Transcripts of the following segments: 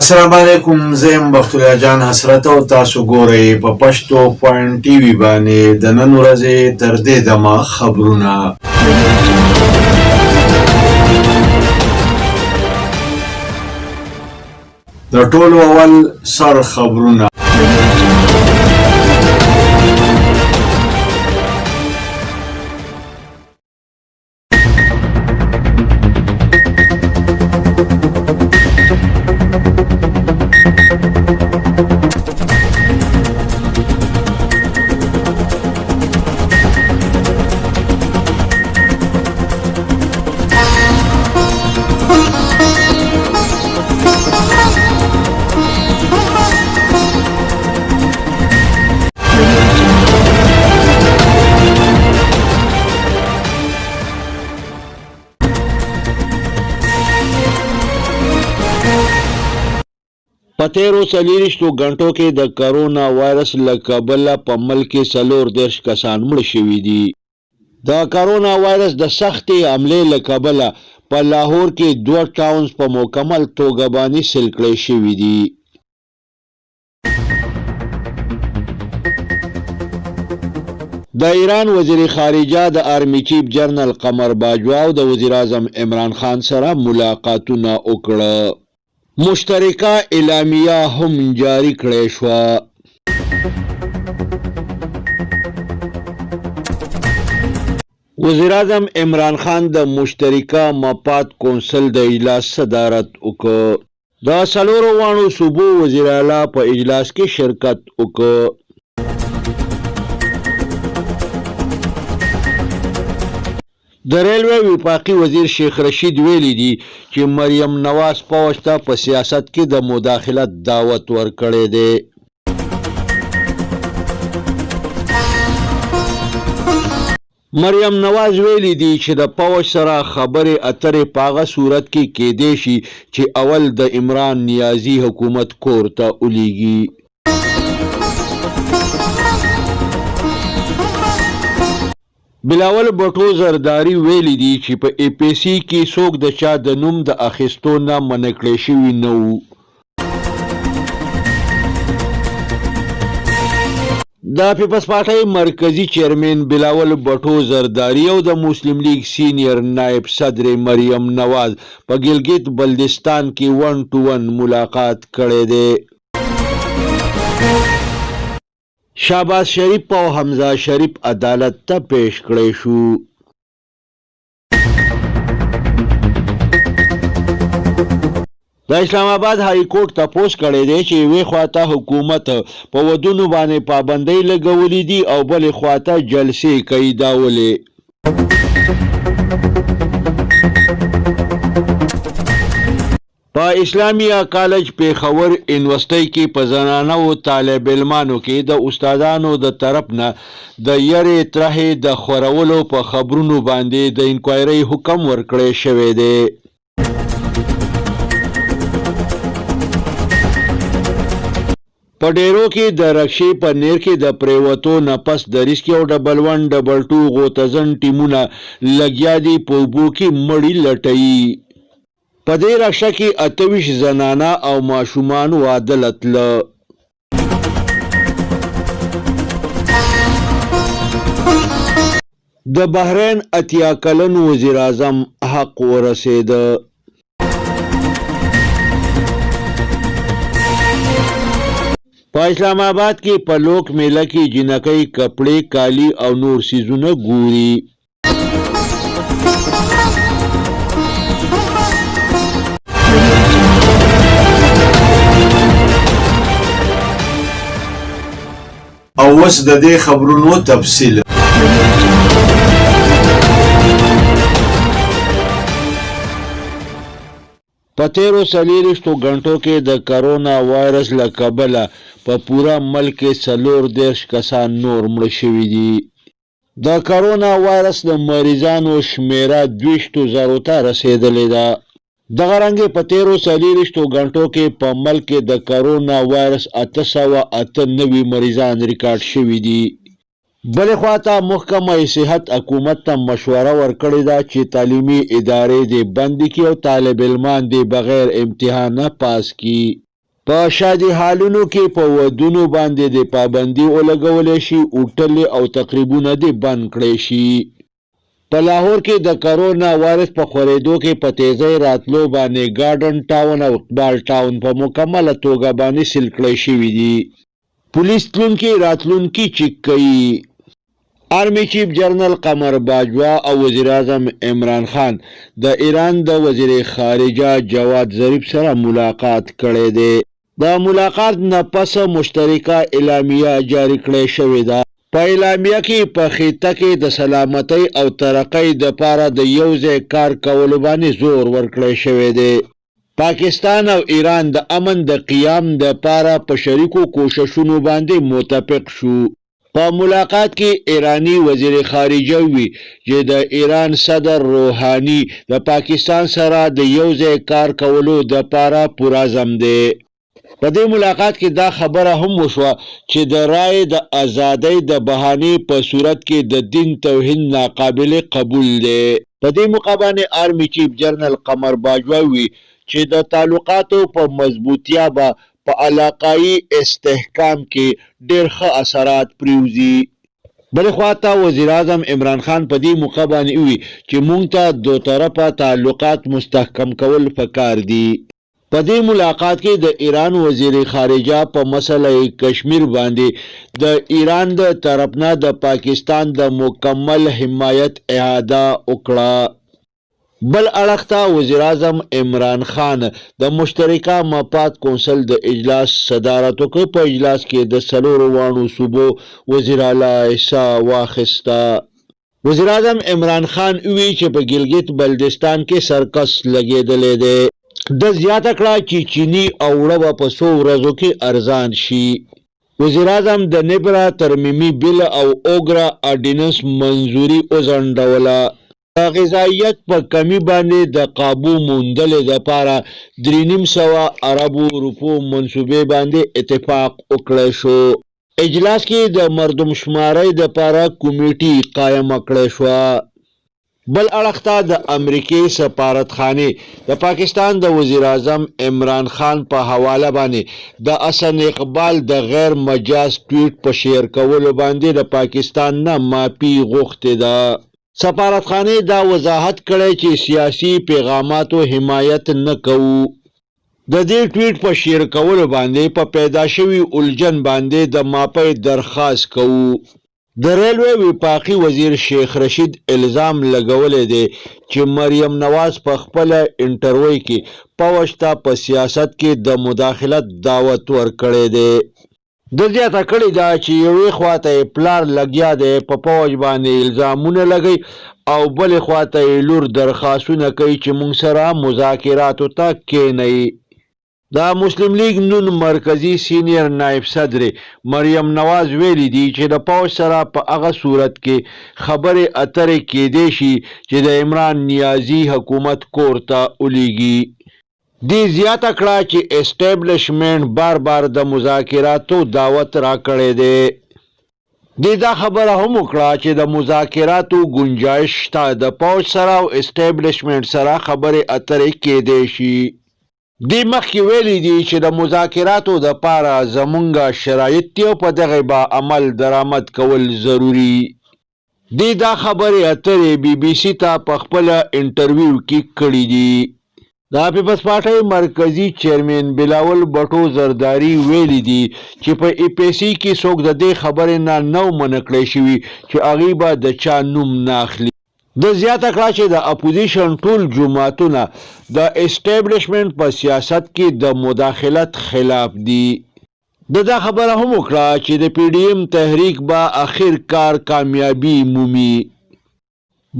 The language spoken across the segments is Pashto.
السلام علیکم، زه یم بخت الله جان حسرت او تاسو ګورئ په پښتو پوینټ ټي وي باندې د نن ورځې تر دې دمه خبرونه. د ټولو اول سر خبرونه. په تېرو څلېرویشتو ګنټو کې د کرونا وایرس له کبله په ملک کې 34 کسان مړه شوي دي. د کرونا وایرس د سختې حملې له کبله په لاهور کې دوه ټاونز په مکمل توګه باندې سیل کړی شوي دي. د ایران وزیر خارجه د آرمي چیف جنرل قمر باجوه او د وزیراعظم عمران خان سره ملاقاتونه وکړه. مشترکه اعلامیه هم جاري کړې شوه. وزیراعظم عمران خان د مشترکه مفاد کونسل د اجلاس صدارت وکړ. د څلورو واڼو صوبو وزیراعلی په اجلاس کې شرکت وکړ. د ریلوې وفاقي وزیر شیخ رشید ویلي دي چې مریم نواز پوځ ته په سیاست کې د مداخلت دعوت ورکړی دی. مریم نواز ویلي دي چې د پوځ سره خبرې اترې په هغه صورت کې کېدای شي چې اول د عمران نیازي حکومت کور ته ولیږي. بلاول بټو زرداري ویلي دي چې په ای پي سي کې څوک د چا د نوم د اخیستو نه منع کړی شوي نه وو. د پیپلز پارټۍ مرکزي چیئرمین بلاول بټو زرداري او د مسلم لیګ سینئر نائب صدر مریم نواز په ګلګت بلدستان کې ون ټو ون ملاقات کړی دی. شهباز شریف او حمزه شریف عدالت ته پیش کړی شو. د اسلام آباد های کورټ تپوس کړی دی چې یوې خواته حکومت په ودونو باندې پابندۍ لګولې دي او بلې خواته جلسې کوي، دا ولې؟ په اسلامیه کالج پېښور یونیورسټۍ کې په زنانه وو طالب علمانو کې د استادانو د طرف نه د یرې ترهې د خورولو په خبرونو باندې د انکوایرۍ حکم ورکړی شوی دی. په ډېرو کې د رکشې په نېر کې د پرېوتو نه پس د ریسکیو او ډبل ون ډبل ټو غوطه زن ټیمونه لګیا دي په اوبو کې مړي لټوي. په دې رکشه کې 28 زنانه او ماشومان واده له تله. د بحرین 80 کلن وزیراعظم حق ورسېده. په اسلام آباد کې په لوک میله کې جینکۍ کپړې، کالي او نور څیزونه ګوري. او اوس د دې خبرونو تفصیل. په تېرو څلېرویشتو ګنټو کې د کرونا وایرس له کبله په پوره ملک کې 34 کسان نور مړه شوي دي. د کرونا وایرس د مریضانو شمېره دویشتو زرو ته رسېدلې ده. دغه رنګ په تېرو څلېرویشتو ګنټو کې په ملک کې د کرونا وایرس 898 مریضان ریکارډ شوي دي. بلې خوا ته محکمه صحت حکومت ته مشوره ورکړې ده چې تعلیمي ادارې دې بندې کړي او طالب علمان دې بغیر امتحانه پاس کړي. په شادي هالونو کې په ودونو باندې دې پابندي ولګول شي، هوټلې او تقریبونه دې بند کړی شي. په لاهور کې د کرونا وایرس په خورېدو کې په تیزۍ راتلو باندې ګارډن ټاون او اقبال ټاون په مکمله توګه باندې سیل کړی شوي دي. پولیس تلونکي راتلونکي چیک کوي. آرمي چیف جنرل قمر باجوه او وزیراعظم عمران خان د ایران د وزیر خارجه جواد ظریف سره ملاقات کړی دی. د ملاقات نه پس مشترکه اعلامیه جاري کړی شوې ده. په اعلامیه کې په خطه کې د سلامتۍ او ترقۍ دپاره د یو ځای کار کولو باندې زور ورکړی شوی دی. پاکستان او ایران د امن د قیام دپاره په شریکو کوششونو باندې متفق شو. په ملاقات کې ایرانی وزیر خارجه وی چې د ایران صدر روحاني د پاکستان سره د یو ځای کار کولو دپاره پرعزم دی. په دې ملاقات کې دا خبره هم وشوه چې د رای د ازادۍ د بهانې په صورت کې د دین توهین ناقابل قبول دی. په دې موقع باندې آرمي چیف جنرل قمر باجوه وی چې د تعلقاتو په مضبوطیا به په علاقائی استحکام کې ډېر ښه اثرات پریوزي. بلې خوا ته وزیراعظم عمران خان په دې موقع باندې ووی چې مونږ ته دوطرفه تعلقات مستحکم کول پکار دي. په دې ملاقات کې د ایران وزیر خارجه په مسله کشمیر باندې د ایران د طرف نه د پاکستان د مکمل حمایت اعاده وکړه. بل اړخ ته وزیراعظم عمران خان د مشترکه مفاد کونسل د اجلاس صدارت وکړ. په اجلاس کې د څلورو واڼو صوبو وزیراعلی حصه واخیسته. وزیراعظم عمران خان ووی چې په ګلګت بلتستان کې سرکس لګېدلی دی. ده زیاته کړه چې چیني او اوړه به په څو ورځو کې ارزان شي. وزیراعظم د نیپرا ترمیمي بل او اوګرا ارډیننس منظوري وځنډوله. د غذائیت په کمي باندې د قابو موندلې لپاره 3.5 اربو روپو منصوبې باندې اتفاق وکړی شو. اجلاس کې د مردم شمارۍ دپاره کمیټي قایمه کړی شوه. بل اړخ ته د امریکې سفارتخانې د پاکستان د وزیراعظم عمران خان په حواله باندې د حسن اقبال د غیر مجاز ټویټ په شیئر کولو باندې د پاکستان نه معافي غوښتې ده. سفارتخانې دا وضاحت کړی چې سیاسي پیغاماتو حمایت نه کوو. د دې ټویټ په شیئر کولو باندې په پیدا شوي الجن باندې د معافۍ درخواست کوو. د ریلوې وفاقي وزیر شیخ رشید الزام لګولی دی چې مریم نواز په خپله انټروۍ کې پوځ ته په سیاست کې د مداخلت دعوت ورکړی دی. ده زیاته کړې ده چې یوې خوا ته یې پلار لګیا دی په پوځ باندې الزامونه لګوي او بلې خوا ته یې لور درخواستونه کوي چې مونږ سره مذاکراتو ته کښېنئ. د مسلم لیګ نون مرکزي سینیر نائب صدرې مریم نواز ویلي دي چې د پوځ سره په هغه صورت کې خبرې اترې کیدی شي چې د عمران نیازي حکومت کور ته ولیږي. دې زیاته کړه چې اسټیبلشمنټ بار بار د مذاکراتو دعوت راکړی دی. دې دا خبره هم وکړه چې د مذاکراتو ګنجایش شته، د پوځ سره او اسټیبلشمنټ سره خبرې اترې کیدی شي. دې مخکې ویلي دي چې د مذاکراتو دپاره زمونږ شرایط دي او په دغې به عمل درآمد کول ضروري. دې دا خبرې اترې بي بي سي ته په خپله انټرویو کې کړې دي. د پیپلز پارټۍ مرکزي چیئرمین بلاول بټو زرداري ویلي دي چې په ای پي سي کې څوک د دې خبرې نه نه و منع کړی شوي چې هغوی به د چا نوم نه اخلي. ده زیاته کړه چې د اپوزیشن ټول جماعتونه د اسټیبلشمنټ په سیاست کې د مداخلت خلاف دي. ده دا خبره هم وکړه چې د پي ډي ایم تحریک به اخر کار کامیابي مومي.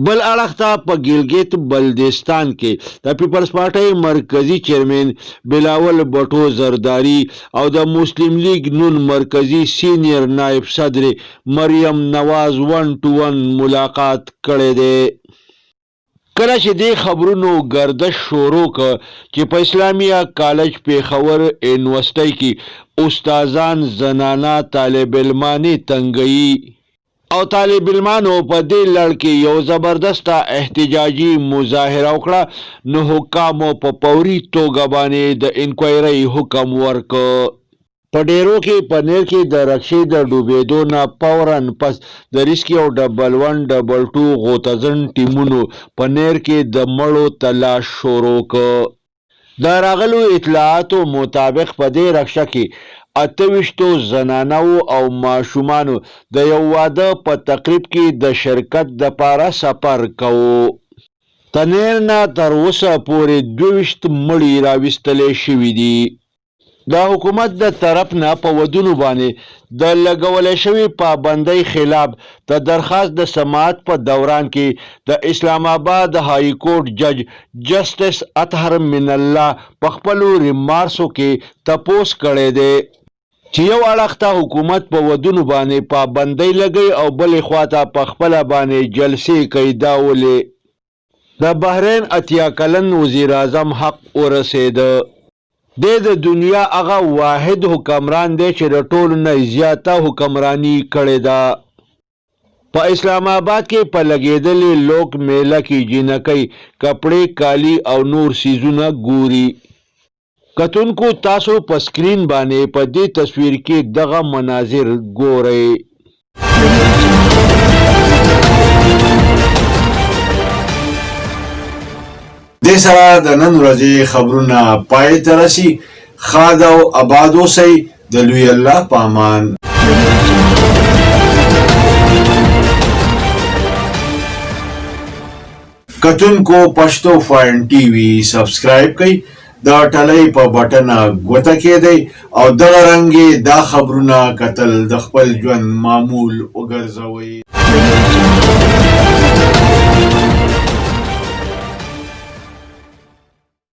بل اړخ ته په ګلګت بلتستان کې د پیپلز پارټۍ مرکزي چیئرمین بلاول بټو زرداري او د مسلم لیګ نون مرکزي سینیر نائب صدر مریم نواز ون ټو ون ملاقات کړی دی. کله چې دې خبرونو ګردش شروع کړ چې په اسلامیه کالج پېښور ېونورسټۍ کې استادان زنانه طالب علمانې تنګوي، او طالب علمانو په دې لړ کې یو زبردسته احتجاجي مظاهره وکړه، نو حکامو په فوري توګه باندې د انکوایرۍ حکم ورکړ. په ډیرو کې پنیر کې د رکشې د ډوبېدو نه فوراً پس د ریسکیو او ډبل ون ډبل ټو غوطه زن ټیمونو په نیر کې د مړو تلاش شروع کړ. د راغلو اطلاعاتو مطابق په دې رکشه کې 28 زنانه وو او ماشومانو د یو واده په تقریب کې د شرکت دپاره سفر کوو. تنیر نه تر اوسه پورې 22 مړي راویستلی شوي دي. د حکومت د طرف نه په ودونو باندې د لګول شوې پابندۍ خلاف د درخواست د سماعت په دوران کې د اسلام آباد های کورټ جج جسټس اطهر من الله په خپلو ریمارکسو کې تپوس کړی دی چې یو اړخ ته حکومت په ودونو باندې پابندۍ لګوي او بلې خواته په خپله باندې جلسې کوي، دا ولې؟ د بحرین 80 کلن وزیراعظم حق ورسېده. دی د دنیا هغه واحد حکمران دی چې د ټولو نه زیاته حکمراني کړې ده. په اسلام آباد کې په لګېدلې لوک میله کې جینکۍ کپړې، کالي او نور څیزونه ګوري. کتونکو تاسو په سکرین باندې په دې تصویر کې دغه مناظر ګورئ. دې سره د نن ورځې خبرونه پای ته رسي. ښاد او اباد اوسئ، د لوی الله په امان. کتونکو پښتو فاین ټي وي سبسکرایب کړئ، د ټلۍ په بټنه ګوته کېدئ او دغه رنګې دا خبرونه کتل د خپل ژوند معمول وګرځوئ.